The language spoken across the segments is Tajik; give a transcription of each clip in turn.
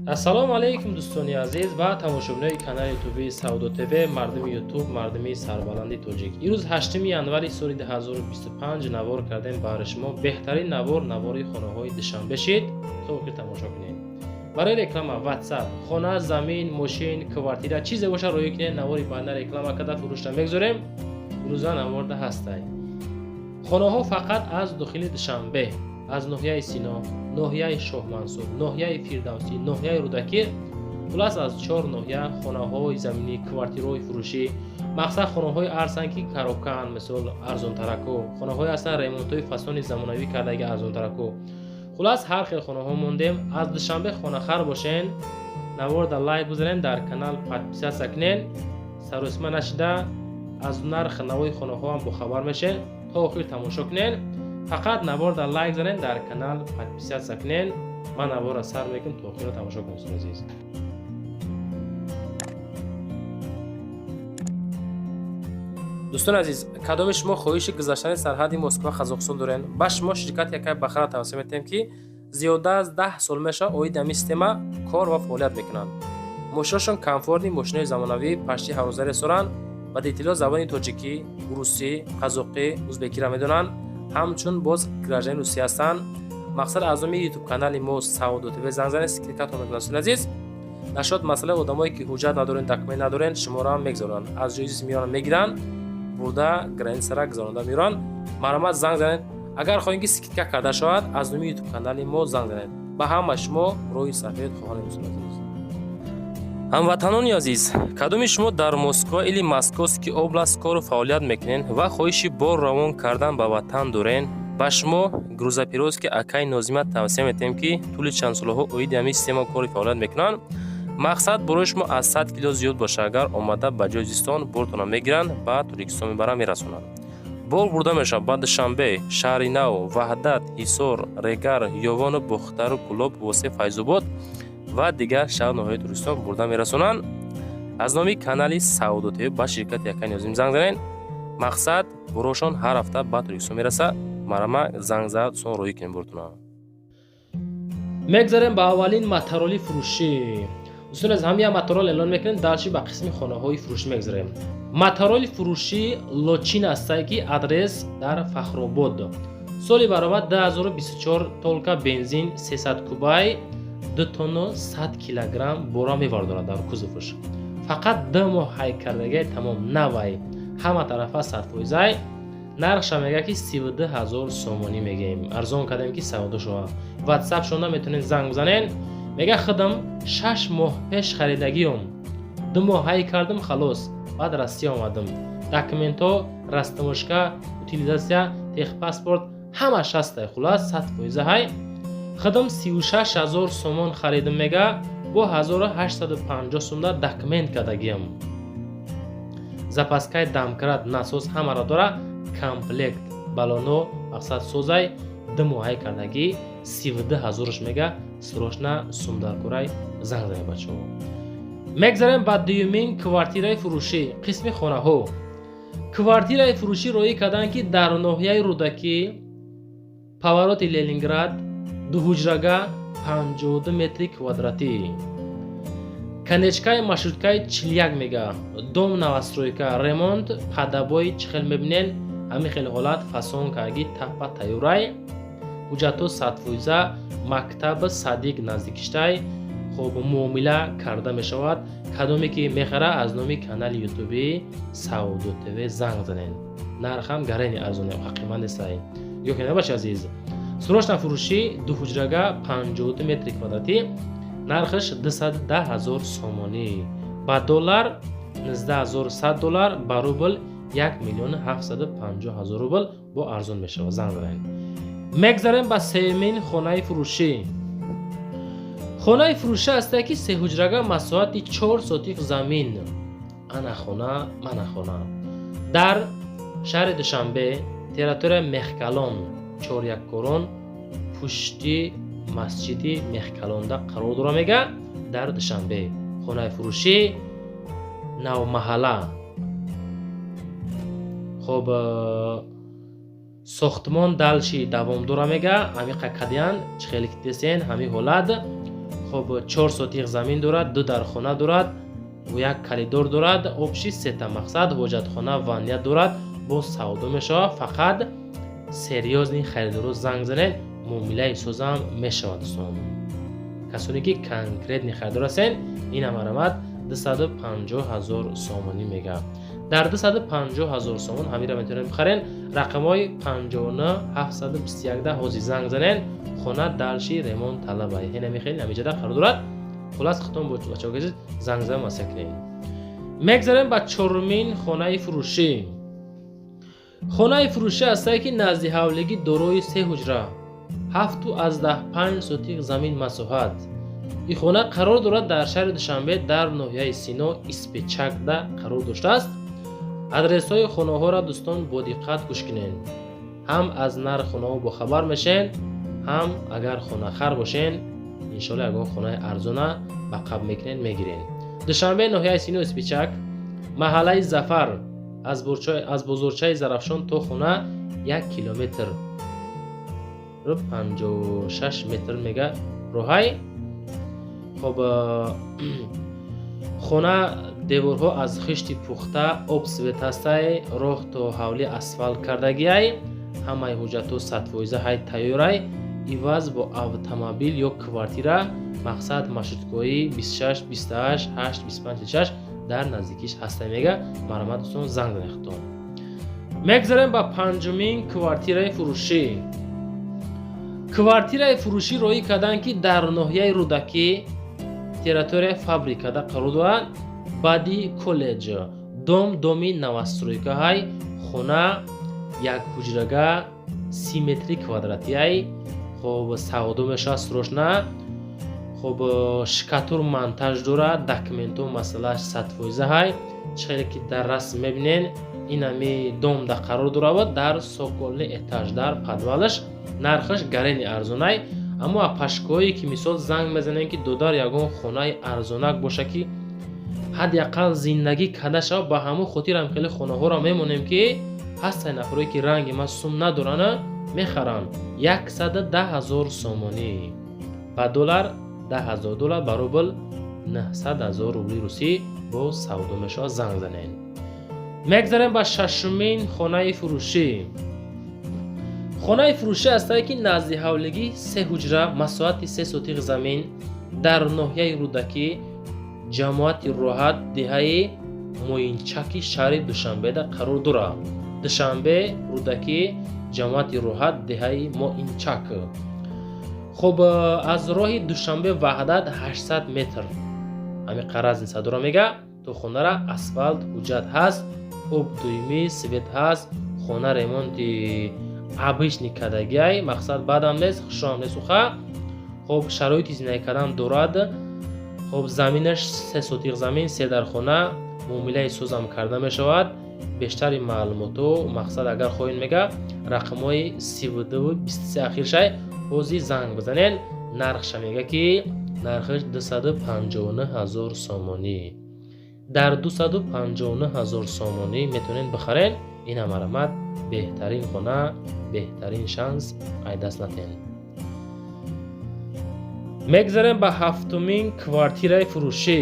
Ассалому алайкум, дӯстони азиз ва тамошобинои канали ютуби Савдо ТВ, мардуми Ютуб, мардуми сарбаланди тоҷик. Имрӯз 8 январи соли 2025 навор кардем баҳри шумо. Беҳтарин навор, навори хонаҳои Душанбе шид. То охир тамошо кунед. Барои реклама WhatsApp, хона, замин, мошин, квартира, чизе боша, роӣ кунед. Навори баъда реклама карда фурӯшта мегузорем. Имрӯза наворда ҳастай хонаҳо фақат аз дохили Душанбе, аз ноҳияи Сино, ноҳияи Шоҳмансур, ноҳияи Фирдавсӣ, ноҳияи Рӯдакӣ, хулас, аз чор ноҳия хонаҳои заминӣ, квартираҳои фурӯшӣ. Мақсад, хонаҳои арзан, ки коробкаан, мисол, арзонтараку, хонаҳое ҳастанд, ремонтҳои фасони замонавӣ кардаги, арзонтараку. Хулас, ҳар хел хонаҳо мондем. Аз Душанбе хонахар бошен, наворда лайк гузарен, дар канал подписаться кунен. Саросима нашида, аз нарх навои хонаҳо ҳам бохабар мешен. То охир тамошо кунен. Фақат наворда лайк занен, дар канал подписаться кунен. Ман наворро сар мекунам, то охирро тамошо кунед, дӯстони азиз. Дӯстони азиз, кадоми шумо хоҳиши гузаштани сарҳади Москва, Қазоқистон дорен, ба шумо ширкати Якай Бахара тавсия метиҳем, ки зиёда аз 10 сол мешавад оиди ҳамин система кор ва фаъолият мекунанд. Мошиношон комфортный, мошинои замонавӣ, пашти ҳаррӯза ресоранд. Ба деталҳо забони тоҷикӣ, русӣ, қазоқӣ, узбекиро медонанд, ҳамчун боз гражданини Русия ҳастанд. Мақсад, аз номи ютуб канали мо Савдо ТВ занг занед, скидкатон мекунанд. Дӯстони азиз, нашод масъалаи одамое ки ҳуҷҷат надорен, документ надорен, шуморо ҳам мегузоранд, аз ҷои меёранд, мегиранд, бурда границара гузаронда меёранд. Марҳамат, занг занед. Агар хоҳем, ки скидка карда шавад, аз номи ютуб канали мо занг занед. Ба ҳама шумо роҳи сафед хоҳонем, дӯстони азиз. Ҳамватанони азиз, кадоми шумо дар Москва или Московский область кору фаъолият мекунед ва хоҳиши бор равон кардан ба ватан дорен, ба шумо грузоперевозки акай Нозима тавсия метиҳем, ки тӯли чанд солаҳо оиди ҳамин система кори фаъолият мекунанд. Мақсад, борои шумо аз 100 кило зиёд боша, агар омада ба ҷои зистон бортона мегиранд, ба Тоҷикистон мебаранд, мерасонанд. Бор бурда мешавад ба Душанбе, Шаҳри Нав, Ваҳдат, Ҳисор, Регар, Ёвону Бохтару, Кӯлоб, Восе, Файзобод ва дигар шаҳр ноҳияи Тоҷикистон бурда мерасонанд. Аз номи канали Савдо ТВ ба ширкати Якай Нозим занг занед. Мақсад, борошон ҳар ҳафта ба Тоҷикистон мерасад. Марҳамат, занг зад, сон роҳӣ кунем бортона. Мегзарем ба аввалин матароли фурӯшӣ. Дӯстон аз ҳамин матарол эълон мекунем, дальше ба қисми хонаҳои фурӯшӣ мегзарем. Матароли фурӯшӣ Лочин ҳастае, ки адрес дар Фахробод. Соли баробар 2024, только бензин, 300 кубай, 2 тонну 100 килограмм бора мевардорад дар кузовш. Фақат 2 моҳ ҳай кардагиай, тамом, навай, ҳама тарафа 100%-ай. Нархша мега, ки 32 000 сомонӣ мегӯем, арзон кардем, ки савдо шавад. Ватсап шонда метавонед занг бизанед. Мега, худам 6 моҳ пеш харидагиём, 2 моҳ ҳай кардам, халос, баъд Россия омадам. Документҳо, растаможка, утилизация, техпаспорт ҳамаш ҳастай. Хулас, 100% ҳай. Худам 36 000 сомон харидам, мега, бо 1850 сомда документ кардагиям. Запаскаи, домкрат, насос ҳамаро дора, комплект, балоно, мақсад, созай, 2 моҳ ҳай кардагӣ, 32 ҳазорш мега. Срочно сумдаркорай, занг занед, бачаҳо. Мегзарем ба дуюмин квартираи фурӯшӣ, қисми хонаҳо. Квартираи фурӯшӣ роӣ карданд, ки дар ноҳияи Рӯдакӣ, повороти Ленинград, дуҳуҷрага, 52 метри квадратӣ, конечкаи маршруткаи 41, мега, дом новостройка, ремонт под обои. Чӣ хел мебинен, ҳамин хел ҳолат, фасон карги, таппа тайёрай, ҳуҷҷатҳо 100%, мактаб, садик наздикиштай. Хоб, муомила карда мешавад. Кадоме ки мехара, аз номи канали ютуби Савдо ТВ занг занед. Нархам гарени арзоне, ҳақиқиман нестай ё ки набачи азиз. Срочно фурӯшӣ, дуҳуҷрага, 52 метри квадратӣ, нархаш 210 ҳазор сомонӣ, ба доллар 19 100 доллар, ба рубл 1 миллиону 750 ҳазор рубл, бо арзон мешавад, занг занед. Мегзарем ба сеюмин хонаи фурӯшӣ. Хонаи фурӯшӣ ҳастае, ки сеҳуҷрага, масоҳати 4 сотих замин. Ана хона, мана хона дар шаҳри Душанбе, территорияи Мехкалон, Чоряккорон, пушти масҷиди Мехкалонда қарор дора, мега, дар Душанбе. Хонаи фурӯшӣ Навмаҳалла. Хоб, сохтмон дальше давом дора, мега, ҳамиқа кадиян, чӣ хеле ки десен, ҳамин ҳолат. Хоб, 4 сотих замин дорад, ду дархона дорад, як коридор дорад, общий сета, мақсад, ҳоҷатхона, ванная дорад. Боз савдо мешавад, фақат серьёзный харидоро занг занед, муомилаи созам мешавад. Дӯстон, касоне ки конкретный харидор ҳастен, ина марҳамат, 250 ҳазор сомонӣ мега. Дар 250 ҳазор сомон ҳамира метавонед бихарен. Рақамҳои 59 721 ҳозир занг занен. Хона дальше ремонт талабай, ҳена мехел ҳамиҷада қарор дорад. Хулас, хитом бачаҳо, занг зан маса кунед. Мегзарем ба чорумин хонаи фурӯшӣ. Хонаи фурӯшӣ ҳастае, ки назди ҳавлигӣ, дорои се ҳуҷра, 7,5 сотих замин масоҳат. Ин хона қарор дорад дар шаҳри Душанбе, дар ноҳияи Сино, Испечакда қарор доштааст. Адресҳои хонаҳоро, дӯстон, бо диққат гӯш кунед. Ҳам аз нарх хонаҳо бохабар мешен, ҳам агар хонахар бошен, иншоалло, ягон хонаи арзона ба қабл мекунед, мегирен. Душанбе, ноҳияи Сино, Испичак, маҳаллаи Зафар, аз бозорчаи Зарафшон то хона 1 километр 56 метр мега роҳай. Хоб, хона деворҳо аз хишти пухта, об, свет ҳастай, роҳ то ҳавлӣ асфалт кардагиай, ҳамаи ҳуҷҷатҳо 100% ҳай тайёрай. Иваз бо автомобил ё квартира, мақсад, маршруткои 26 28 8 25 46 дар наздикиш ҳастай мега. Марҳамат, дӯстон, занг занед худтон. Мегзарем ба панҷумин квартираи фурӯшӣ. Квартираи фурӯшӣ роҳӣ карданд, ки дар ноҳияи Рӯдакӣ, территорияи фабрикада қарор дорад, баъди коллеҷ. Дом доми новостройкаҳай. Хона як ҳуҷрага, 30 метри квадратиай. Хоб, савдо мешавад срочно. Хоб, штукатур монтаж дорад, документҳо масъалааш 100% ҳай. Чӣ хеле ки дар расм мебинен, инами дом да қарор дорад, дар цокольный этаж, дар подвалаш. Нархаш гарени арзонай, аммо апашкоҳое ки, мисол, занг мезанем, ки додар, ягон хонаи арзонак боша, ки ҳадди ақал зиндагӣ карда шавад, ба ҳамон хотирам хеле хонаҳоро мемонем, ки ҳастанд нафарое, ки ранги ма сум надоранд, мехаранд. 110 000 сомонӣ, ба доллар 10 000 доллар, ба рубл 900 000 рубли русӣ боз савдо мешавад, занг занед. Мегзарем ба шашумин хонаи фурӯшӣ. Хонаи фурӯшӣ ҳастае, ки назди ҳавлигӣ, се ҳуҷра, масоҳати 3 сотих замин, дар ноҳияи Рӯдакӣ, ҷамоати Роҳат, деҳаи Муинчаки шаҳри Душанбеда қарор дорад. Душанбе, Рӯдакӣ, ҷамоати Роҳат, деҳаи Моинчак. Хуб, аз роҳи Душанбе Ваҳдат 800 метр ҳамин разница дора мега то хонара. Асфалт, ҳуҷҷат ҳаст, об дуюмӣ, свет ҳаст. Хона ремонти обычный кардагиай, мақсад, бадам нест, хушроам нест уха. Хоб, шароити зиндагӣ кардан дорад. Хоб, заминаш 3 сотих замин, се дархона, муомилаи созам карда мешавад. Бештари маълумотҳо, мақсад, агар хоҳед мега, рақамҳои 32 23 ахиршай, ҳозир занг бизанед. Нархша мега, ки нархаш 259 000 сомонӣ. Дар 259 000 сомонӣ метавонед бихаред. Ина марҳамат, беҳтарин хона, беҳтарин шанс, айдаст натен. Мегзарем ба ҳафтумин квартираи фурӯшӣ.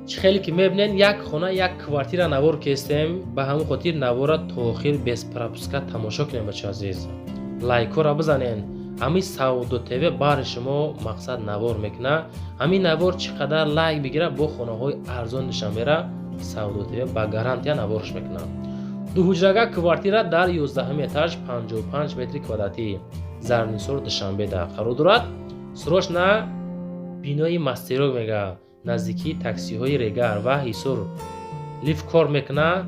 Чӣ хеле ки мебинед, як хона, як квартира навор кестем. Ба ҳамон хотир навора то охир без пропуска тамошо кунем. Бачаҳо азиз, лайкҳоро бизанен. Ҳамин Савдо ТВ баҳри шумо, мақсад, навор мекунад. Ҳамин навор чӣ қадар лайк бигирад, бо хонаҳои арзон Душанбера Савдо ТВ ба гарантия наворш мекунад. Дуҳуҷрага квартира дар 11-уми этаж, 55 метри квадратӣ, Зарнисор, Душанбеда қарор дорад. Срочно бинои Мастерок мега, наздикии таксиҳои Регар ва Ҳисор. Лифт кор мекунад.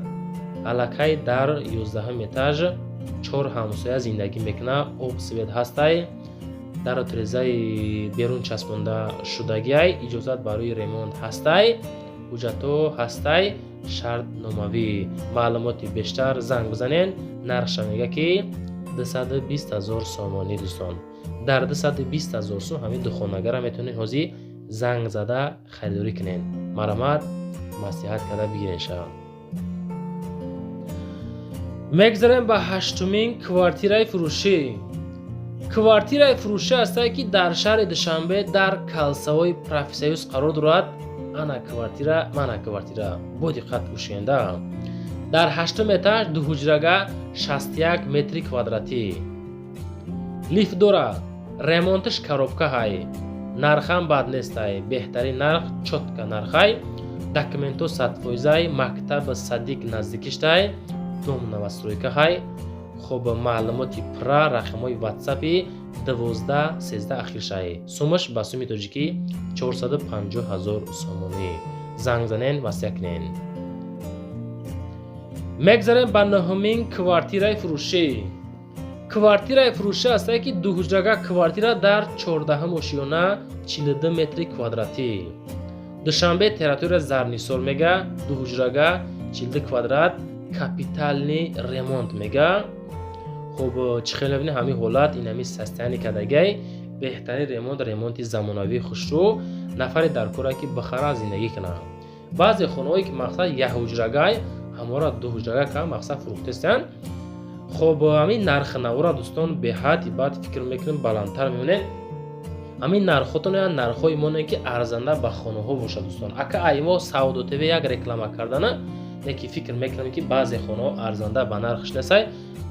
Аллакай дар 11-уми этаж чор ҳамсоя зиндагӣ мекунад. Об, свет ҳастай, дару тирезаи берун часпонда шудагиай, иҷозат барои ремонт ҳастай, ҳуҷҷатҳо ҳастай, шартномавӣ. Маълумоти бештар занг бизанед. Нархша мега, ки 220 000 сомонӣ. Дӯстон, дар 220 000 сум ҳамин духонагара метавонед ҳозир занг зада харидорӣ кунед. Марҳамат, маслиҳат карда бигиред шавад. Мегзарем ба ҳаштумин квартираи фурӯшӣ. Квартираи фурӯшӣ ҳастае, ки дар шаҳри Душанбе, дар кольцевой Профсоюз қарор дорад. Ана квартира, мана квартира, бо диққат гӯшенда. Дар ҳаштум этаж, дуҳуҷрага, 61 метри квадратӣ, лифт дорад, ремонташ коробка ҳай, нархам бад нестай, беҳтарин нарх, чётко нархай, документо 100%-ай, мактаб, садик наздикиштай, дом новостройка ҳай. Хоб, маълумоти пурра рақамҳои ватсапи 12 13 ахиршай. Сумаш ба суми тоҷикӣ 450 ҳазор сомонӣ. Занг занен, васия кунен. Мегзарем ба нуҳумин квартираи фурӯшӣ. Квартираи фурӯшӣ ҳастае, ки дуҳуҷрага квартира дар 14-ум ошиёна, 42 метри квадратӣ, Душанбе, территория Зарнисор мега. Дуҳуҷрага, 42 квадрат, капитальный ремонт мега. Хуб, чӣ хел мебинед, ҳамин ҳолат, ин ҳамин состояние кардагай, беҳтарин ремонт, ремонти замонавии хушрӯ. Нафаре дар кора, ки бихара, зиндагӣ кунад. Баъзе хонаҳое, ки мақсад якҳуҷрагай, ҳамора дуҳуҷрага ка мақсад фурӯхтестанд. Хоб, ҳамин нархи навора, дӯстон, беҳад баъд фикр мекунем, баландтар мемонед. Ҳамин нархотон я нархҳои моне, ки арзанда ба хонаҳо бошад. Дӯстон, ака аймо Савдо ТВ як реклама кардана, леки фикр мекунам, ки баъзе хонаҳо арзанда ба нархш несай.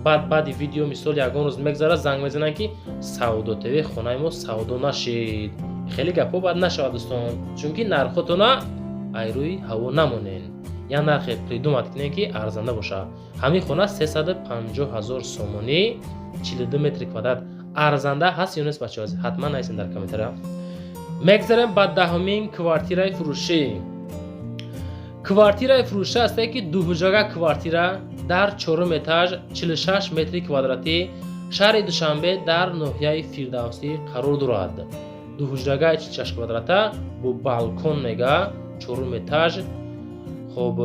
Баъд баъди видео, мисол, ягон рӯз мегзарад, занг мезананд, ки Савдо ТВ, хонаи мо савдо нашид. Хеле гапҳо баъд нашавад, дӯстон, чунки нархотона айрӯи ҳаво намонен, як нархе придумать кунем, ки арзанда бошад. Ҳамин хона 350 ҳазор сомонӣ, 42 метри квадрат. Арзанда ҳаст ё нест, бачаҳо? Ҳатман нависен дар комментария. Мегзарем ба 10-умин квартираи фурӯшӣ. Квартираи фурӯшӣ ҳастае, ки дуҳуҷрага квартира дар чорум этаж, 46 метри квадратӣ, шаҳри Душанбе, дар ноҳияи Фирдавсӣ қарор дорад. Дуҳуҷрагаи 46 квадрата бо балкон мега, чорум этаж. Хоб,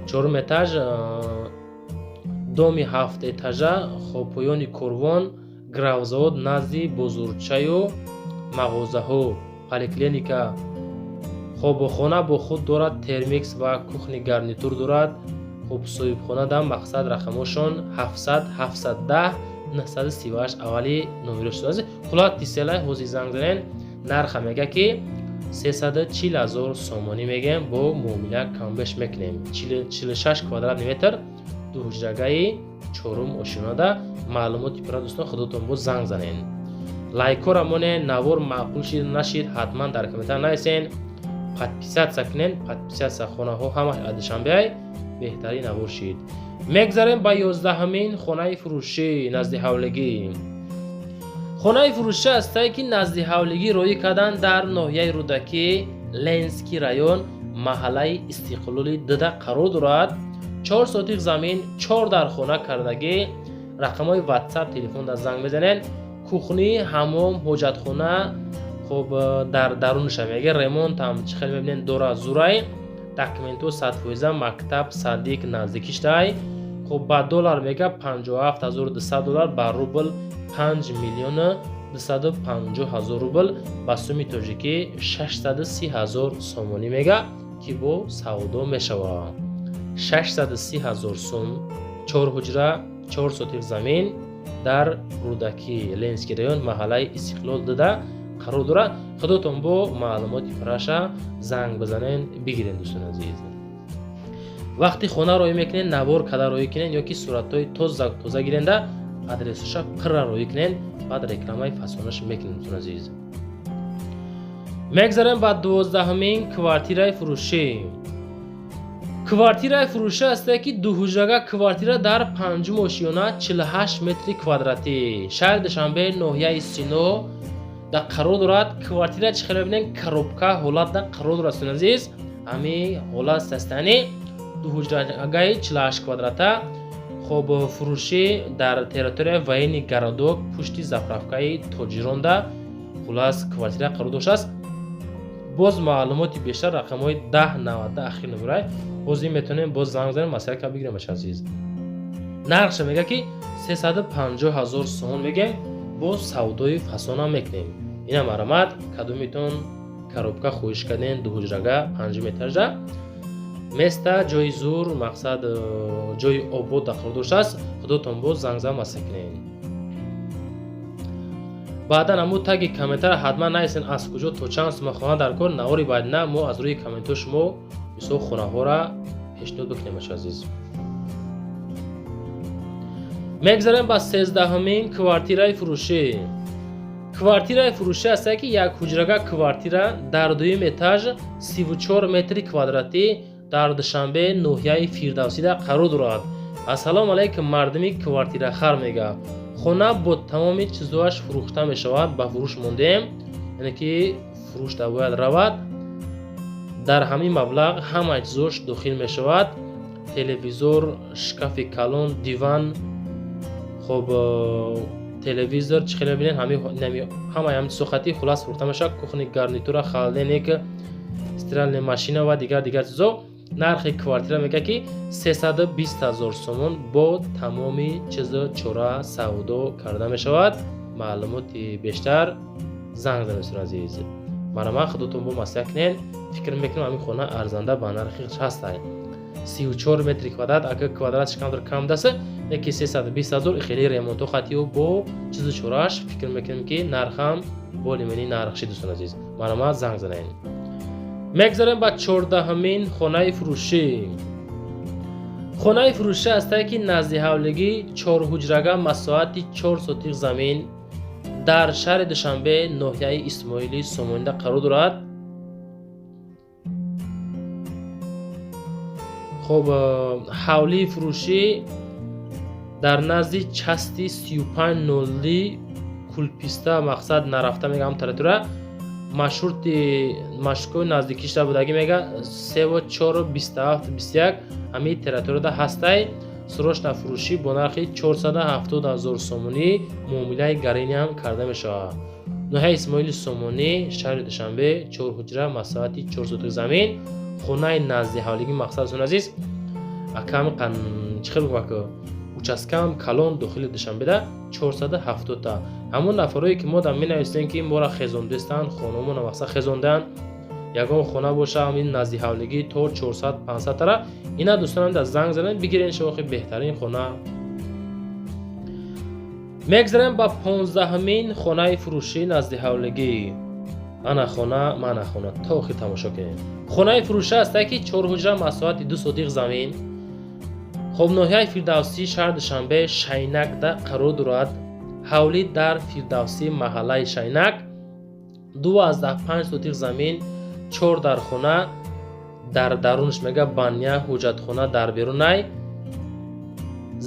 чорум этаж, доми ҳафт этажа. Хоб, поёни корвон, гравзавод, назди бозорчаю мағозаҳо, поликлиника. Хоб, хона бо худ дорад термикс ва кухонный гарнитур дорад. Хуб, соҳибхона дам мақсад рақамошон 700 710 938 аввали номеро шудааст. Хулоса, тиселай ҳозир занг занен. Нарха мега, ки 340 ҳазор сомонӣ мегем, бо муомила камбеш мекунем. 46 квадратный метр, дуҳуҷрагаи чорум ошёнада. Маълумоти пурра, дӯстон, худотон боз занг занен. Лайкора монен, навор маъқул шид, нашид, ҳатман дар комментар нависен. Подписаться кунен, подписаться. Хонаҳо ҳамаш аз Душанбеай, беҳтарин навор шид. Мегзарем ба 11-ҳамин хонаи фурӯшӣ назди ҳавлигӣ. Хонаи фурӯшӣ ҳастае, ки назди ҳавлигӣ роӣ карданд, дар ноҳияи Рӯдакӣ, Ленинский район, маҳаллаи Истиқлоли дуда қарор дорад. 4 сотих замин, чор дар хона кардагӣ. Рақамҳои ватсап, телефонда занг мезанед. Кухни, ҳамом, ҳоҷатхона, хуб, дар дарунаша мега. Ремонтам чӣ хел мебинед, дора, зурай, документҳо 100%, мактаб, садик наздикиштай. Хуб, ба доллар мега 57 200 доллар, ба рубл 5 миллиону 250 ҳазор рубл, ба суми тоҷикӣ 630 ҳазор сомонӣ мега, ки бо савдо мешавад. 630 ҳазор сум, чор ҳуҷра, 4 сотих замин, дар Рӯдакӣ, Ленинский район, маҳаллаи Истиқлол дуда қарор дорад. Худотон бо маълумоти пурраша занг бизанен, бигирен. Дӯстони азиз, вақти хона роӣ мекунен, навор када роӣ кунен ё ки суратҳои тоза тоза гиренда, адресоша пурра роӣ кунен, баъд рекламаи фасонаш мекунем. Дӯстони азиз, мегзарем ба 12-ҳамин квартираи фурӯшӣ. Квартираи фурӯшӣ ҳастае, ки дуҳуҷрага квартира дар панҷум ошиёна, 48 метри квадратӣ, шаҳри Душанбе, ноҳияи Сино да қарор дорад. Квартира чӣ хел мебинем, коробка ҳолатда қарор дорад. Дӯстони азиз, ҳамин ҳолат состояние дуҳуҷрагаи 48 квадрата. Хоб, фурӯшӣ дар территорияи военный городок, пушти заправкаи Тоҷиронда, хулас, квартира қарор доштааст. Боз маълумоти бештар рақамҳои 10 90 ахир номерай. Ҳозир метавонем боз занг занем, масъала ка бигирем. Бача азиз, нархша мега, ки 350 ҳазор сомон мегем, боз савдои фасонам мекунем. Ина марамат, кадомитон коробка хоҳиш кардем, дуҳуҷрага, панҷум этажа, места, ҷои зур, мақсад, ҷои обод да қарор доштааст. Худотон боз занг зан, масъала кунем. Баъдан ҳамун таги комментара ҳатман нависен, аз куҷо, то чанд сума хона дар кор. Навори баъдина мо аз рӯи комментҳои шумо мисол хонаҳоро пешниҳод бикунем, бачаҳо азиз. Мегзарем ба 13-ҳумин квартираи фурӯшӣ. Квартираи фурӯшӣ ҳастае, ки як ҳуҷрага квартира дар дуюм этаж, 34 метри квадратӣ, дар Душанбе, ноҳияи Фирдавсида қарор дорад. Ассалому алайкум, мардуми квартирахар, мега. Хона бо тамоми чизоаш фурӯхта мешавад, ба фурӯш мондем, яъне ки фурӯшда бояд равад. Дар ҳамин маблағ ҳамаи чизош дохил мешавад: телевизор, шкафи калон, диван, хоб, телевизор, чӣ хеле мебинед, ҳамаи ҳамин чизо хати хулас фурӯхта мешавад. Кухонный гарнитура, холодильник, стиральная машина ва дигар дигар чизо. Нархи квартира мегӯяд, ки 320 ҳазор сомон, бо тамоми чизу чора савдо карда мешавад. Маълумоти бештар занг занед, дӯстони азиз. Марҳамат, худотон бо маслиҳат кунед. Фикр мекунам, ҳамин хона арзанда ба нархи ҳастай. 34 метри квадрат, агар квадратш камтар кам даста, яки 320 ҳазор, хеле ремонтҳо хатиё бо чизу чорааш, фикр мекунем, ки нархам болимени нархши. Дӯстони азиз, марҳамат, занг занед. Мегзарем ба 14-ҳумин хонаи фурӯшӣ. Хонаи фурӯшӣ ҳастае, ки назди ҳавлигӣ, чорҳуҷрага, масоҳати 4 сотиқ замин, дар шаҳри Душанбе, ноҳияи Исмоили Сомонида қарор дорад. Хоб, ҳавлии фурӯшӣ дар назди части 35 0 Кулписта, мақсад нарафта, мега, ҳам территория маршрути маршруткои наздикишта будагӣ, мега, севу чору 27 21 ҳамин территорияда ҳастай. Срочно фурӯшӣ бо нархи 470 ҳазор сомонӣ, муомилаи гариниам карда мешавад. Ноҳияи Исмоили Сомонӣ, шаҳри Душанбе, чор ҳуҷра, масоҳати 4 сотик замин, хонаи назди ҳавлигӣ. Мақсад, дӯстони азиз, аками чӣ хел бигӯям, участкаам калон, дохили Душанбеда 470-та. Ҳамон нафарое, ки мо дар менависем, ки моро хезондестанд, хонамона мақсад хезондаанд, ягон хона боша ҳамин назди ҳавлигӣ то 400 500 тара, ина, дӯстонам, дар занг занед, бигирен шохи беҳтарин хона. Мегзарем ба 15-ҳумин хонаи фурӯшӣ назди ҳавлигӣ. Ана хона, мана хона, то охир тамошо кунед. Хонаи фурӯшӣ ҳастае, ки чорҳуҷра, масоҳати 2 сотиқ замин, хоб, ноҳияи Фирдавсӣ, шаҳри Душанбе, Шайнакда қарор дорад. Ҳавлӣ дар Фирдавсӣ, маҳаллаи Шайнак, 2,5 сотиқ замин, чор дархона, дар дарунаш, мега, баня, ҳуҷҷатхона дар берунай,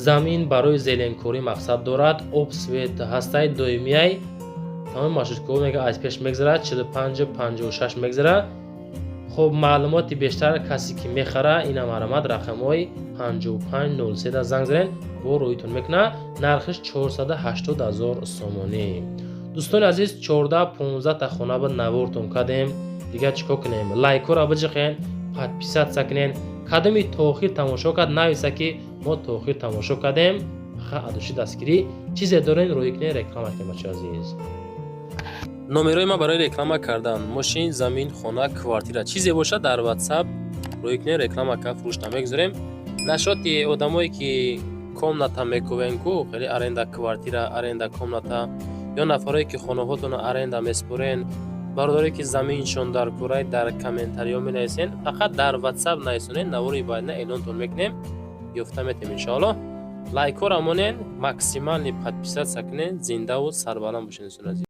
замин барои зеленкорӣ мақсад дорад, об, свет ҳастай, доимияй. Тамоми маршруткаҳо, мега, аз пеш мегзарад, 45 56 мегзарад. Хоб, маълумоти бештар касе ки мехара, ина, марҳамат, рақамҳои 55 03 да занг занед, бо роҳитон мекунад. Нархиш 480 ҳазор сомонӣ. Дӯстони азиз, 14 15 та хона ба навортон кардем. Дигар чӣ кор кунем? Лайкҳоро биҷиқен, подписаться кунен. Кадоми то охир тамошо кард, нависа, ки мо то охир тамошо кардем. Ха, адуши дастгирӣ чизе дорем, роҳӣ кунем, реклама кунем, бачаи азиз. Номерои ман барои реклама кардан: мошин, замин, хона, квартира, чизе бошад, дар WhatsApp роҳӣ кунем, реклама кард, фурӯш намегузорем. Нашоти одамое, ки комната мекувен ку, хеле аренда квартира, аренда комната, ё нафарое, ки хонаҳотонро аренда меспорен, бародаре, ки заминшон дар курай, дар комментариҳо менависен. Фақат дар WhatsApp нависонед, навори баъдина эълонтон мекунем, ёфта метем, иншоаллоҳ. Лайкҳоро монен, максимальный подписаться кунед. Зиндаву сарбаланд бошед, дӯстони азиз.